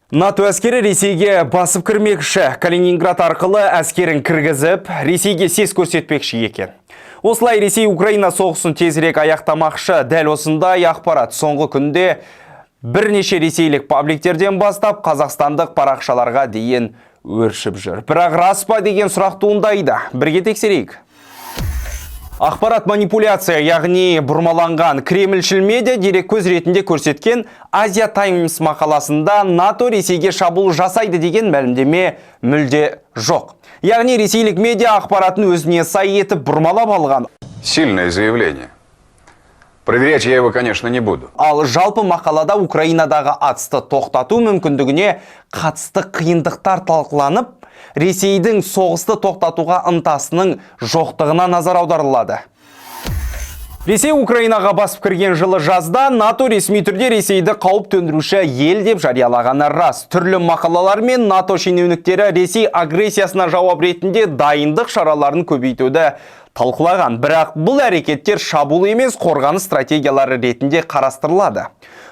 НАТО әскері Ресейге басып кірмекші. Калининград арқылы әскерін кіргізіп, Ресейге сес көрсетпекші екен. Осылай Ресей Украина соғысын тезірек аяқтамақшы. Дәл осындай ақпарат соңғы күнде бірнеше ресейлік пабликтерден бастап қазақстандық парақшаларға дейін өршіп жүр. Бірақ рас па деген сұрақ туындайды. Бірге тексерейік. Ақпарат манипуляция, яғни бұрмаланған. Кремльшіл медиа дереккөз ретінде көрсеткен Азия Таймс мақаласында НАТО Ресейге шабуыл жасайды деген мәлімдеме мүлде жоқ. Яғни ресейлік медиа ақпаратын өзіне сай етіп бұрмалап алған. Сильное заявление. Проверять я его, конечно, не буду. Ал жалпы мақалада Украинадағы атысты тоқтату мүмкіндігіне қатысты қиындықтар талқыланып, Ресейдің соғысты тоқтатуға ынтасының жоқтығына назар аударылады. Ресей Украинаға басып кірген жылы жазда НАТО ресми түрде Ресейді қауіп төндіруші ел деп жариялағаны рас. Түрлі мақалалар мен НАТО шенеуніктері Ресей агрессиясына жауап ретінде дайындық шараларын көбейтуді талқылаған. Бірақ бұл әрекеттер шабуыл емес, қорғаныс стратегиялары ретінде қарастырылады.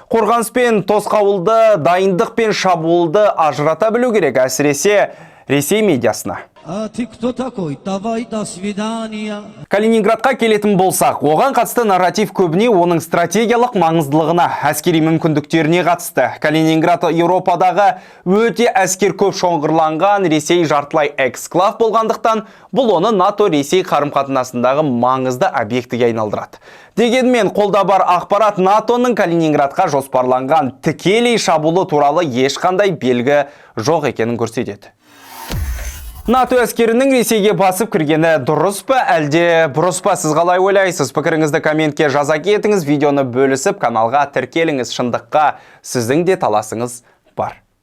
Қорғаныс пен тосқауылды, дайындық пен шабуылды ажырата білу керек, әсіресе Ресей медиасына. А ты кто такой? Давай, до свидания. Калининградқа келетін болсақ, оған қатысты нарратив көбіне оның стратегиялық маңыздылығына, әскери мүмкіндіктеріне қатысты. Калининград Еуропадағы өте әскер көп шоғырланған Ресей жартылай эксклав болғандықтан, бұл оны НАТО-Ресей қарым-қатынасындағы маңызды объектіге айналдырады. Дегенмен қолда бар ақпарат НАТО-ның Калининградқа жоспарланған тікелей шабуылы туралы ешқандай белгі жоқ екенін көрсетеді. НАТО әскерінің Ресейге басып кіргені дұрыс па, әлде бұрыс па, сіз қалай ойлайсыз? Пікіріңізді комментке жаза кетіңіз, видеоны бөлісіп, каналға тіркеліңіз. Шындыққа сіздің де таласыңыз бар.